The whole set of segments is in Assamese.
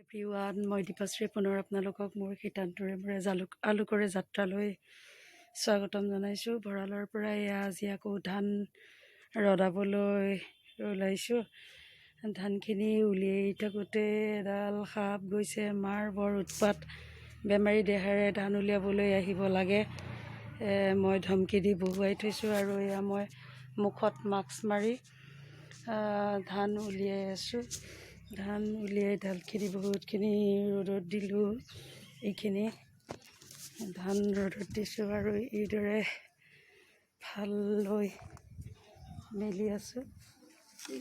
এভৰিৱান, মই দীপাশ্ৰী পুনৰ আপোনালোকক মোৰ শিতানটোৰে মোৰে জালুক আলুকৰে যাত্ৰালৈ স্বাগতম জনাইছোঁ। ভঁৰালৰ পৰা এয়া আজি আকৌ ধান ৰদাবলৈ ওলাইছোঁ। ধানখিনি উলিয়াই থাকোঁতে এডাল সাপ গৈছে। মাৰ বৰ উৎপাত, বেমাৰী দেহাৰে ধান উলিয়াবলৈ আহিব লাগে। মই ধমকি দি বহুৱাই থৈছোঁ আৰু এয়া মই মুখত মাস্ক মাৰি ধান উলিয়াই আছোঁ। ধান উলিয়াই ধানখিনি বহুতখিনি ৰ'দত দিলোঁ। এইখিনি ধান ৰ'দত দিছোঁ আৰু এইদৰে ভালকৈ মেলি আছোঁ।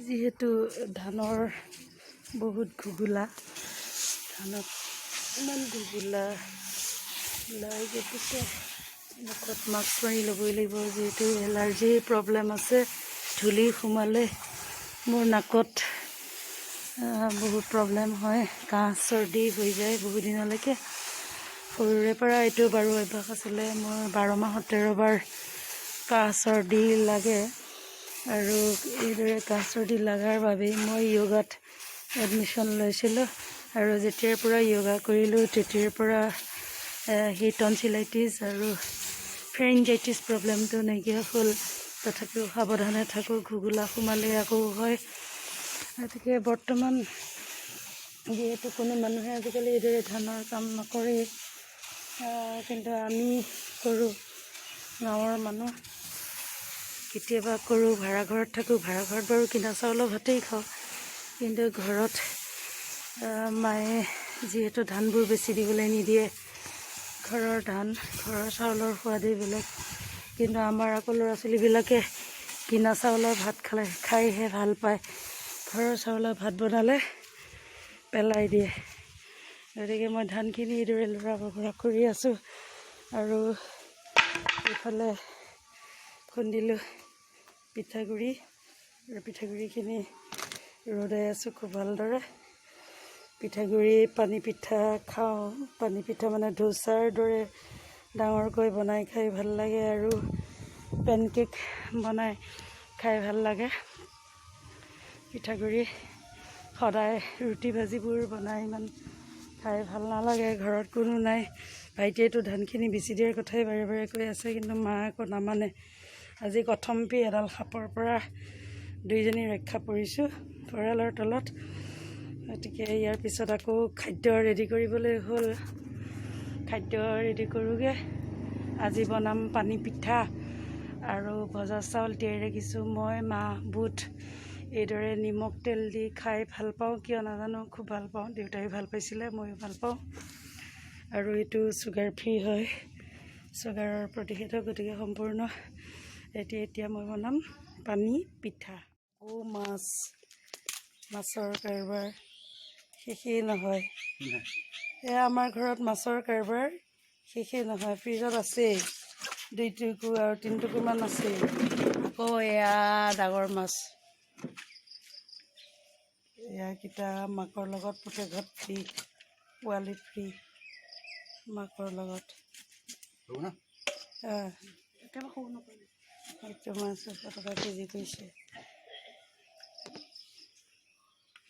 যিহেতু ধানৰ বহুত ঘুগুলা, ধানত ইমান ঘুগুলা ওলাই, গতিকে মুখত মাস্ক মাৰি ল'বই লাগিব। যিহেতু এলাৰ্জিৰ প্ৰব্লেম আছে, ধূলি সোমালে মোৰ নাকত বহুত প্ৰব্লেম হয়, কাহ চৰ্দি হৈ যায় বহুদিনলৈকে। সৰুৰে পৰা এইটো বাৰু অভ্যাস আছিলে মোৰ। 12 মাহত 13 বাৰ কাহ চৰ্দি লাগে আৰু এইদৰে কাহ চৰ্দি লগাৰ বাবেই মই য়োগাত এডমিশ্যন লৈছিলোঁ। আৰু যেতিয়াৰ পৰা য়োগা কৰিলোঁ, তেতিয়াৰ পৰা সেই টনচিলাইটিছ আৰু ফেৰিঞ্জাইটিছ প্ৰব্লেমটো নাইকিয়া হ'ল। তথাপিও সাৱধানে থাকোঁ, ঘুগুলা সোমালে আকৌ হয়। গতিকে বৰ্তমান যিহেতু কোনো মানুহে আজিকালি এইদৰে ধানৰ কাম নকৰেই, কিন্তু আমি কৰোঁ। গাঁৱৰ মানুহ, কেতিয়াবা কৰোঁ। ভাড়া ঘৰত থাকোঁ। ভাড়া ঘৰত বাৰু কিনা চাউলৰ ভাতেই খাওঁ, কিন্তু ঘৰত মায়ে যিহেতু ধানবোৰ বেছি দিবলৈ নিদিয়ে। ঘৰৰ ধান, ঘৰৰ চাউলৰ সোৱাদেই বেলেগ। কিন্তু আমাৰ আকৌ ল'ৰা ছোৱালীবিলাকে কিনা চাউলৰ ভাত খালে খাইহে ভাল পায়। ঘৰৰ চাউলৰ ভাত বনালে পেলাই দিয়ে। গতিকে মই ধানখিনি এইদৰে লৰা বগৰা কৰি আছোঁ আৰু এইফালে খুন্দিলোঁ পিঠাগুড়ি আৰু পিঠাগুড়িখিনি ৰ'দাই আছোঁ খুব ভালদৰে। পিঠাগুড়ি পানী পিঠা খাওঁ। পানী পিঠা মানে ধোচাৰ দৰে ডাঙৰকৈ বনাই খাই ভাল লাগে আৰু পেনকেক বনাই খাই ভাল লাগে। পিঠাগুড়ি সদায় ৰুটি ভাজিবোৰ বনাই ইমান খাই ভাল নালাগে। ঘৰত কোনো নাই। ভাইটিয়েতো ধানখিনি বেচি দিয়াৰ কথাই বাৰে বাৰে কৈ আছে, কিন্তু মা আকৌ নামানে। আজি কথমপি এডাল সাপৰ পৰা দুইজনী ৰক্ষা পৰিছোঁ ভঁৰালৰ তলত। গতিকে ইয়াৰ পিছত আকৌ খাদ্য ৰেডি কৰিবলৈ হ'ল। খাদ্য ৰেডি কৰোঁগৈ। আজি বনাম পানী পিঠা আৰু ভজা চাউল তিয়াই ৰাখিছোঁ। মই মাহ বুট এইদৰে নিমখ তেল দি খাই ভাল পাওঁ, কিয় নাজানো, খুব ভাল পাওঁ। দেউতায়ো ভাল পাইছিলে, ময়ো ভাল পাওঁ। আৰু এইটো চুগাৰ ফ্ৰী হয়, চুগাৰৰ প্ৰতিষেধক, গতিকে সম্পূৰ্ণ। এতিয়া এতিয়া মই বনাম পানী পিঠা। আকৌ মাছ, মাছৰ কাৰবাৰ শেষেই নহয়। এয়া আমাৰ ঘৰত মাছৰ কাৰবাৰ শেষেই নহয়। ফ্ৰিজত আছেই দুই টুকুৰ আৰু তিনি টুকুৰমান আছেই। আকৌ এয়া ডাঙৰ মাছ। এয়াকেইটা মাকৰ লগত, পুতেকহঁত ফ্ৰী, পোৱালি ফ্ৰী মাকৰ লগত। এইটো মাছ 100 টকা কেজি কৈছে।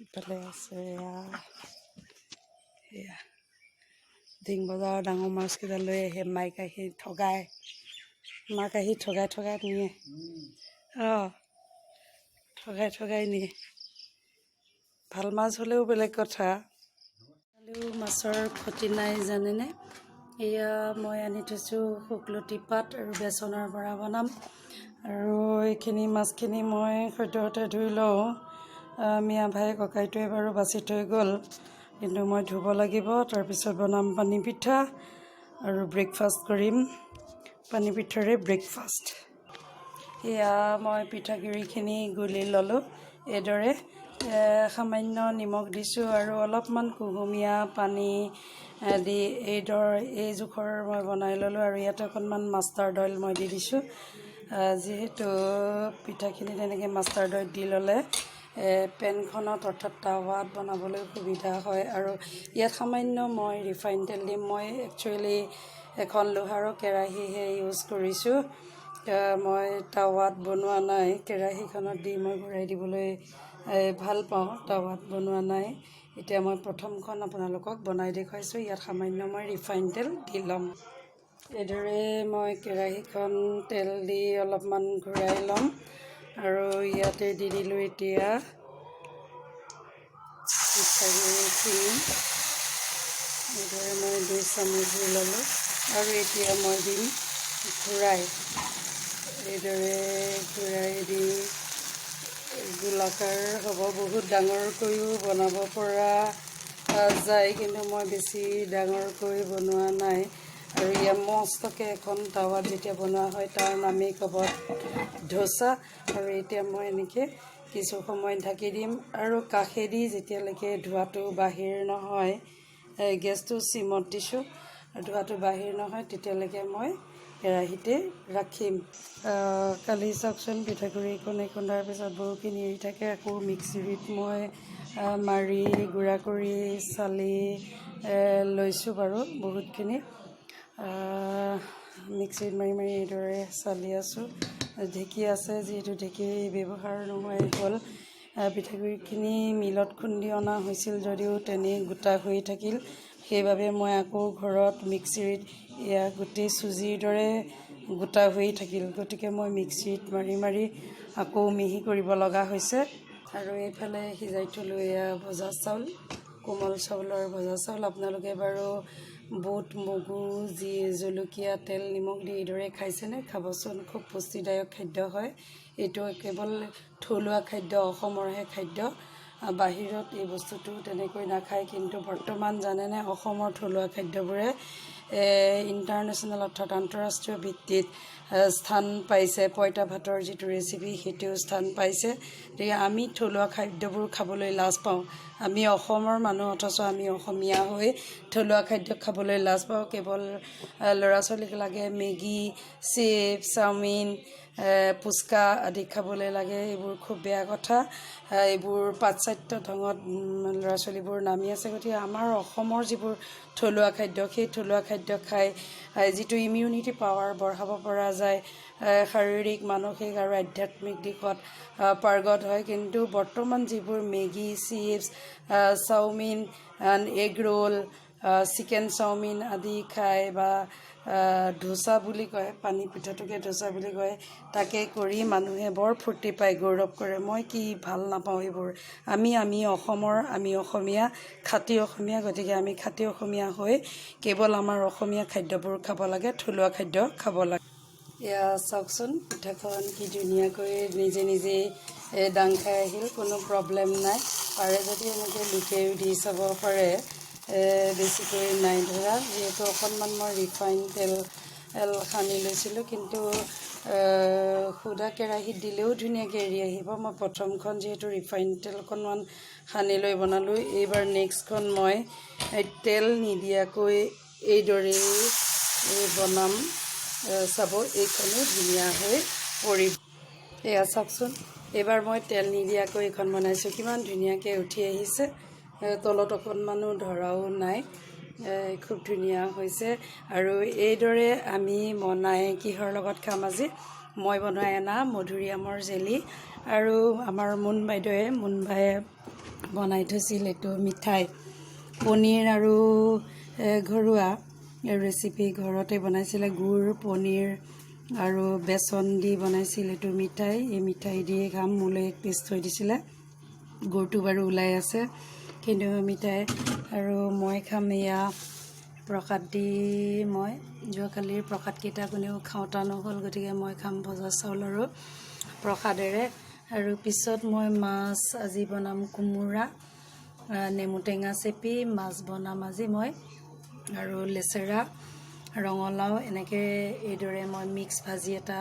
ইফালে আছে এয়া। এয়া ঢিং বজাৰৰ ডাঙৰ মাছকেইটা লৈ আহে। মাইক আহি ঠগাই, মাক আহি ঠগাই ঠগাই নিয়ে। অঁ, ঠগাই ঠগাই নিয়ে। ভাল মাছ হ'লেও বেলেগ কথা, হ'লেও মাছৰ ক্ষতি নাই, জানেনে? এয়া মই আনি থৈছোঁ শুকলতি পাত আৰু বেচনৰ বৰা বনাম। আৰু এইখিনি মাছখিনি মই সদ্যহতে ধুই লওঁ। মিয়া ভাই ককাইটোৱে বাৰু বাছি থৈ গ'ল, কিন্তু মই ধুব লাগিব। তাৰপিছত বনাম পানী পিঠা আৰু ব্ৰেকফাষ্ট কৰিম পানী পিঠাৰে ব্ৰেকফাষ্ট। এয়া মই পিঠাগুড়িখিনি গুলি ল'লোঁ এইদৰে। সামান্য নিমখ দিছোঁ আৰু অলপমান কুহুমীয়া পানী দি এইদৰে এই জোখৰ মই বনাই ল'লোঁ। আৰু ইয়াতে অকণমান মাষ্টাৰ্ড অইল মই দি দিছোঁ। যিহেতু পিঠাখিনি তেনেকৈ মাষ্টাৰ্ড অইল দি ল'লে পেনখনত অৰ্থাৎ টাৱাত বনাবলৈ সুবিধা হয়। আৰু ইয়াত সামান্য মই ৰিফাইন তেল দিম। মই একচুৱেলি এখন লোহাৰৰ কেৰাহীহে ইউজ কৰিছোঁ। মই টাৱাত বনোৱা নাই। কেৰাহীখনত দি মই ঘূৰাই দিবলৈ ভাল পাওঁ। টাৱাত বনোৱা নাই। এতিয়া মই প্ৰথমখন আপোনালোকক বনাই দেখুৱাইছোঁ। ইয়াত সামান্য মই ৰিফাইন তেল দি ল'ম। এইদৰে মই কেৰাহীখন তেল দি অলপমান ঘূৰাই ল'ম আৰু ইয়াতে দি দিলোঁ এতিয়া পিঠাগুড়িখিনি। এইদৰে মই 2 চামুচ দি ল'লোঁ আৰু এতিয়া মই দিম ঘূৰাই। এইদৰে ঘূৰাই দি গোলাকাৰ হ'ব। বহুত ডাঙৰকৈও বনাব পৰা যায়, কিন্তু মই বেছি ডাঙৰকৈ বনোৱা নাই। আৰু ইয়াত মস্তকৈ এখন টাৱাত যেতিয়া বনোৱা হয়, তাৰ নামেই ক'ব ধোচা। আৰু এতিয়া মই এনেকৈ কিছু সময় ঢাকি দিম আৰু কাষেদি যেতিয়ালৈকে ধোঁৱাটো বাহিৰ নহয়, গেছটো চিমত দিছোঁ, ধোঁৱাটো বাহিৰ নহয় তেতিয়ালৈকে মই কেৰাহীতে ৰাখিম। কালি চাওকচোন, পিঠাগুড়িকণে খুন্দাৰ পিছত বহুখিনি এৰি থাকে। আকৌ মিক্সিত মই মাৰি গুড়া কৰি চালি লৈছোঁ বাৰু। বহুতখিনি মিক্সিত মাৰি মাৰি এইদৰে চালি আছোঁ। ঢেঁকী আছে যিহেতু, ঢেঁকী ব্যৱহাৰ নোহোৱাই হ'ল। পিঠাগুড়িখিনি মিলত খুন্দি অনা হৈছিল যদিও তেনেই গোটা হৈ থাকিল। সেইবাবে মই আকৌ ঘৰত মিক্সিত, এয়া গোটেই চুজিৰ দৰে গোটা হৈ থাকিল, গতিকে মই মিক্সিত মাৰি মাৰি আকৌ মিহি কৰিব লগা হৈছে। আৰু এইফালে সিজাই থ'লোঁ এয়া ভজা চাউল, কোমল চাউলৰ ভজা চাউল। আপোনালোকে বাৰু বুট, মগু, যি জলকীয়া, তেল, নিমখ দি এইদৰে খাইছেনে? খাবচোন, খুব পুষ্টিদায়ক খাদ্য হয়। এইটো কেৱল থলুৱা খাদ্য, অসমৰহে খাদ্য। বাহিৰত এই বস্তুটো তেনেকৈ নাখায়। কিন্তু বৰ্তমান জানেনে, অসমৰ থলুৱা খাদ্যবোৰে ইণ্টাৰনেশ্যনেল অৰ্থাৎ আন্তঃৰাষ্ট্ৰীয় ভিত্তিত স্থান পাইছে। পঁইতা ভাতৰ যিটো ৰেচিপি, সেইটোও স্থান পাইছে। গতিকে আমি থলুৱা খাদ্যবোৰ খাবলৈ লাজ পাওঁ। আমি অসমৰ মানুহ, অথচ আমি অসমীয়া হৈ থলুৱা খাদ্য খাবলৈ লাজ পাওঁ। কেৱল ল'ৰা ছোৱালীক লাগে মেগী, চিপছ, চাওমিন, ফুচকা আদি খাবলৈ লাগে। এইবোৰ খুব বেয়া কথা। এইবোৰ পাশ্চাত্য ঢঙত ল'ৰা ছোৱালীবোৰ নামি আছে। গতিকে আমাৰ অসমৰ যিবোৰ থলুৱা খাদ্য, সেই থলুৱা খাদ্য খাই যিটো ইমিউনিটি পাৱাৰ বঢ়াব পৰা যায়, শাৰীৰিক, মানসিক আৰু আধ্যাত্মিক দিশত পাৰ্গত হয়। কিন্তু বৰ্তমান যিবোৰ Maggi, chips, chowmein, egg roll, chicken chowmein আদি খায় বা ধোচা বুলি কয়, পানী পিঠাটোকে ধোচা বুলি কয়, তাকে কৰি মানুহে বৰ ফূৰ্তি পায়, গৌৰৱ কৰে। মই কি ভাল নাপাওঁ এইবোৰ। আমি আমি অসমৰ, আমি অসমীয়া, খাটি অসমীয়া। গতিকে আমি খাটি অসমীয়া হৈ কেৱল আমাৰ অসমীয়া খাদ্যবোৰ খাব লাগে, থলুৱা খাদ্য খাব লাগে। এয়া চাওকচোন, পিঠাখন কি ধুনীয়াকৈ নিজে নিজেই দাং খাই আহিল, কোনো প্ৰব্লেম নাই। পাৰে যদি এনেকৈ লুটিয়াইও দি চাব পাৰে। বেছিকৈ নাই ধৰা, যিহেতু অকণমান মই ৰিফাইন তেল সানি লৈছিলোঁ। কিন্তু সুদা কেৰাহীত দিলেও ধুনীয়াকৈ এৰি আহিব। মই প্ৰথমখন যিহেতু ৰিফাইন তেল অকণমান সানি লৈ বনালোঁ, এইবাৰ নেক্সটখন মই তেল নিদিয়াকৈ এইদৰেই বনাম। চাব, এইখনো ধুনীয়া হৈ পৰিব। এয়া চাওকচোন, এইবাৰ মই তেল নিদিয়াকৈ এইখন বনাইছোঁ। কিমান ধুনীয়াকৈ উঠি আহিছে, তলত অকণমানো ধৰাও নাই। খুব ধুনীয়া হৈছে। আৰু এইদৰে আমি বনাই কিহৰ লগত খাম? আজি মই বনাই অনা মধুৰিআমৰ জেলি আৰু আমাৰ মুন বাইদেৱে, মুন বায়ে বনাই থৈছিল এইটো মিঠাই, পনীৰ আৰু ঘৰুৱা ৰেচিপি, ঘৰতে বনাইছিলে। গুৰ, পনীৰ আৰু বেচন দি বনাইছিল এইটো মিঠাই। এই মিঠাই দিয়ে খাম। মোলৈ এক পিচ থৈ দিছিলে। গুৰটো বাৰু ওলাই আছে, কিন্তু মিঠাই আৰু মই খাম। এয়া প্ৰসাদ দি মই যোৱাকালিৰ প্ৰসাদকেইটা কোনেও খাওঁতা নহ'ল, গতিকে মই খাম ভজা চাউল আৰু প্ৰসাদেৰে। আৰু পিছত মই মাছ আজি বনাম, কোমোৰা নেমু টেঙা চেপি মাছ বনাম আজি মই আৰু লেচেৰা, ৰঙালাও এনেকৈ এইদৰে মই মিক্স ভাজি এটা,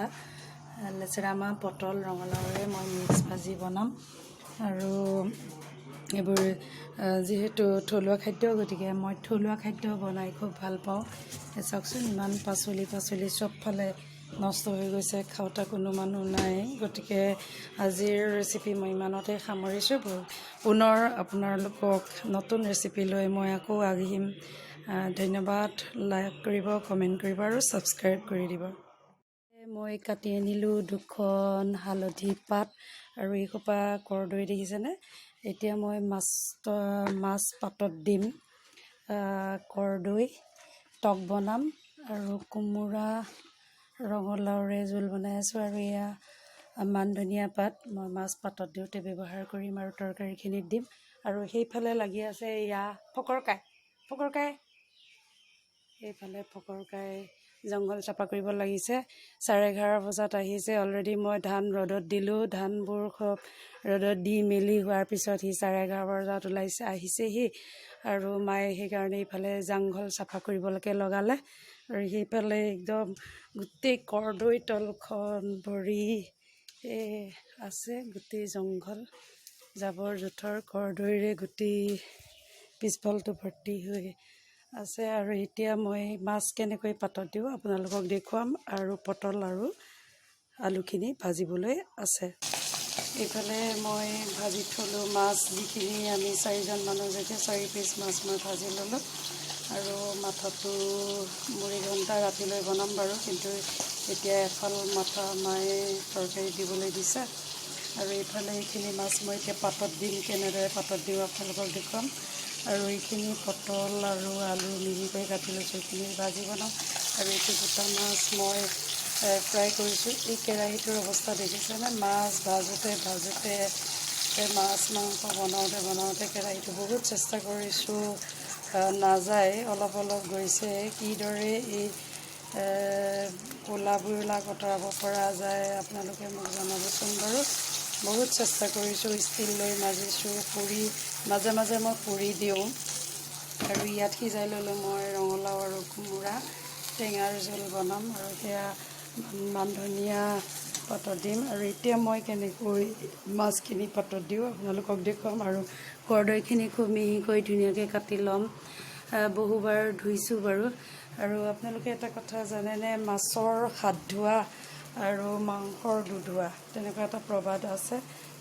লেচেৰা মাহ, পটল, ৰঙালাওৰে মই মিক্স ভাজি বনাম। আৰু এইবোৰ যিহেতু থলুৱা খাদ্য, গতিকে মই থলুৱা খাদ্য বনাই খুব ভাল পাওঁ। চাওকচোন, ইমান পাচলি পাচলি চবফালে নষ্ট হৈ গৈছে, খাওঁতা কোনো মানুহ নাই। গতিকে আজিৰ ৰেচিপি মই ইমানতে সামৰিছোঁ। পুনৰ আপোনালোকক নতুন ৰেচিপি লৈ মই আকৌ আহিম। ধন্যবাদ। লাইক কৰিব, কমেণ্ট কৰিব আৰু ছাবস্ক্ৰাইব কৰি দিব। মই কাটি আনিলোঁ দুখন হালধি পাত আৰু এইসোপা কৰদৈ দেখিছেনে? এতিয়া মই মাছ মাছ পাতত দিম, কৰদৈ টক বনাম আৰু কোমোৰা ৰঙালাওৰে জোল বনাই আছোঁ। আৰু এয়া মান ধনিয়া পাত মই মাছ পাতত দিওঁতে ব্যৱহাৰ কৰিম আৰু তৰকাৰীখিনিত দিম। আৰু সেইফালে লাগি আছে এয়া ফকৰকাই, ফকৰকাই এইফালে ফকৰকাই জংঘল চাফা কৰিব লাগিছে। 11:30 বজাত আহিছে অলৰেডি। মই ধান ৰ'দত দিলোঁ, ধানবোৰ খুব ৰ'দত দি মেলি হোৱাৰ পিছত সি 11:30 বজাত ওলাইছে, আহিছেহি। আৰু মায়ে সেইকাৰণে ইফালে জংঘল চাফা কৰিবলৈকে লগালে। আৰু সেইফালে একদম গোটেই কৰদৈ তলখন ভৰি আছে, গোটেই জংঘল জাবৰ জোঁথৰ কৰদৈৰে গোটেই পিছফালটো ভৰ্তি হৈ আছে। আৰু এতিয়া মই মাছ কেনেকৈ পাতত দিওঁ আপোনালোকক দেখুৱাম। আৰু পটল আৰু আলুখিনি ভাজিবলৈ আছে। এইফালে মই ভাজি থ'লোঁ মাছ যিখিনি, আমি চাৰিজন মানুহ যেতিয়া 4 পিচ মাছ মই ভাজি ল'লোঁ। আৰু মাথাটো মুড়ি ঘণ্টা ৰাতিলৈ বনাম বাৰু, কিন্তু এতিয়া এফাল মাথা মায়ে তৰকাৰী দিবলৈ দিছে। আৰু এইফালে এইখিনি মাছ মই এতিয়া পাতত দিম, কেনেদৰে পাতত দিওঁ আপোনালোকক দেখুৱাম। আৰু এইখিনি পটল আৰু আলু মিহিকৈ কাটি লৈছোঁ, এইখিনি ভাজি বনাম। আৰু এইটো গোটা মাছ মই ফ্ৰাই কৰিছোঁ। এই কেৰাহীটোৰ অৱস্থা দেখিছেনে? মাছ ভাজোঁতে ভাজোঁতে, মাছ মাংস বনাওঁতে বনাওঁতে কেৰাহীটো বহুত চেষ্টা কৰিছোঁ, নাযায়, অলপ অলপ গৈছে। কিদৰে এই ক'লাবিলাক আঁতৰাব পৰা যায় আপোনালোকে মোক জনাবচোন বাৰু। বহুত চেষ্টা কৰিছোঁ, ষ্টিল লৈ মাজিছোঁ, পুৰি মাজে মাজে মই পুৰি দিওঁ। আৰু ইয়াত সিজাই ল'লোঁ মই ৰঙালাও আৰু কোমোৰা টেঙাৰ জোল বনাম আৰু সেয়া মান ধনিয়া পাতত দিম। আৰু এতিয়া মই কেনেকৈ মাছখিনি পাতত দিওঁ আপোনালোকক দেখুৱাম। আৰু কৰদৈখিনি খুব মিহিকৈ ধুনীয়াকৈ কাটি ল'ম, বহুবাৰ ধুইছোঁ বাৰু। আৰু আপোনালোকে এটা কথা জানেনে, মাছৰ হাত ধোৱা আৰু মাংসৰ দুধোৱা তেনেকুৱা এটা প্ৰবাদ আছে।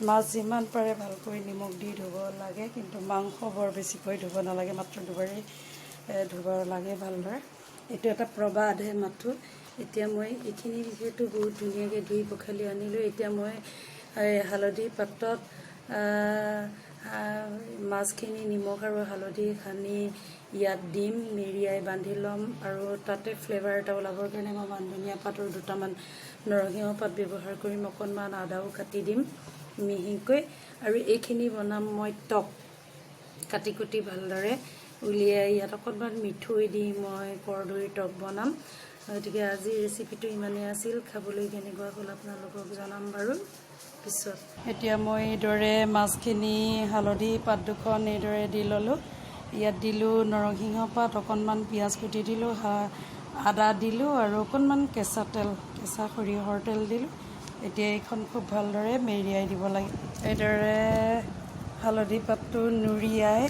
মাছ যিমান পাৰে ভালকৈ নিমখ দি ধুব লাগে, কিন্তু মাংস বৰ বেছিকৈ ধুব নালাগে, মাত্ৰ দুবাৰেই ধুব লাগে ভালদৰে। এইটো এটা প্ৰবাদহে মাথোঁ। এতিয়া মই এইখিনি যিহেতু বহুত ধুনীয়াকৈ ধুই পখালি আনিলোঁ, এতিয়া মই হালধি পাতত মাছখিনি নিমখ আৰু হালধি সানি ইয়াত দিম, মেৰিয়াই বান্ধি ল'ম। আৰু তাতে ফ্লেভাৰ এটা ওলাবৰ কাৰণে মই মান ধনিয়া পাতৰ দুটামান নৰসিংহ পাত ব্যৱহাৰ কৰিম, অকণমান আদাও কাটি দিম মিহিকৈ। আৰু এইখিনি বনাম মই টক, কাটি কুটি ভালদৰে উলিয়াই ইয়াত অকণমান মিঠৈ দি মই কৰদৈৰ টক বনাম। গতিকে আজিৰ ৰেচিপিটো ইমানেই আছিল। খাবলৈ কেনেকুৱা হ'ল আপোনালোকক জনাম বাৰু পিছত। এতিয়া মই এইদৰে মাছখিনি হালধি পাত দুখন এইদৰে দি ল'লোঁ। ইয়াত দিলোঁ নৰসিংহ পাত, অকণমান পিঁয়াজ কুটি দিলোঁ, আদা দিলোঁ আৰু অকণমান কেঁচা তেল, কেঁচা সৰিয়হৰ তেল দিলোঁ। এতিয়া এইখন খুব ভালদৰে মেৰিয়াই দিব লাগে। এইদৰে হালধি পাতটো নুৰিয়াই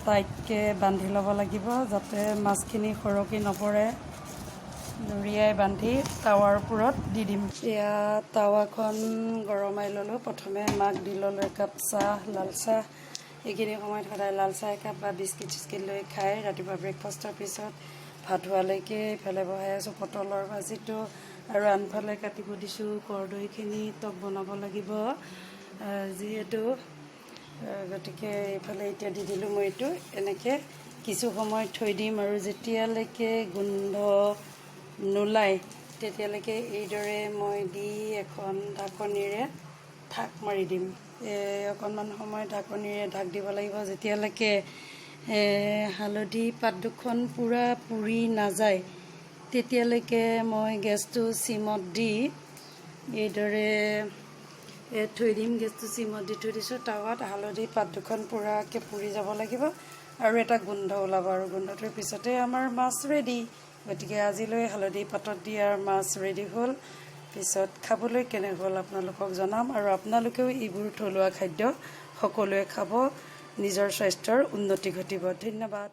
টাইটকৈ বান্ধি ল'ব লাগিব, যাতে মাছখিনি সৰকি নপৰে। নুৰিয়াই বান্ধি টাৱাৰ ওপৰত দি দিম। এয়া টাৱাখন গৰমাই ল'লোঁ। প্ৰথমে মাক দি ল'লোঁ একাপ চাহ, লাল চাহ। এইখিনি সময়ত সদায় লাল চাহ একাপ বা বিস্কিট চিস্কিট লৈ খায় ৰাতিপুৱা ব্ৰেকফাষ্টৰ পিছত। ভাত হোৱালৈকে ইফালে বহাই আছোঁ পটলৰ ভাজিটো আৰু আনফালে কাটিব দিছোঁ কৰদৈখিনি, টক বনাব লাগিব যিহেতু। গতিকে এইফালে এতিয়া দি দিলোঁ মই এইটো। এনেকৈ কিছু সময় থৈ দিম আৰু যেতিয়ালৈকে গোন্ধ নোলায় তেতিয়ালৈকে এইদৰে মই দি এখন ঢাকনিৰে ঢাক মাৰি দিম। অকণমান সময় ঢাকনিৰে ঢাক দিব লাগিব, যেতিয়ালৈকে হালধি পাত দুখন পূৰা পুৰি নাযায় তেতিয়ালৈকে মই গেছটো চিমত দি এইদৰে থৈ দিম। গেছটো চিমত দি থৈ দিছোঁ। টাৱাত হালধি পাত দুখন পূৰাকৈ পুৰি যাব লাগিব আৰু এটা গোন্ধ ওলাব আৰু গোন্ধটোৰ পিছতে আমাৰ মাছ ৰেডি। গতিকে আজিলৈ হালধি পাতত দিয়াৰ মাছ ৰেডি হ'ল। পিছত খাবলৈ কেনে হ'ল আপোনালোকক জনাম। আৰু আপোনালোকেও এইবোৰ থলুৱা খাদ্য সকলোৱে খাব, নিজৰ স্বাস্থ্যৰ উন্নতি ঘটিব। ধন্যবাদ।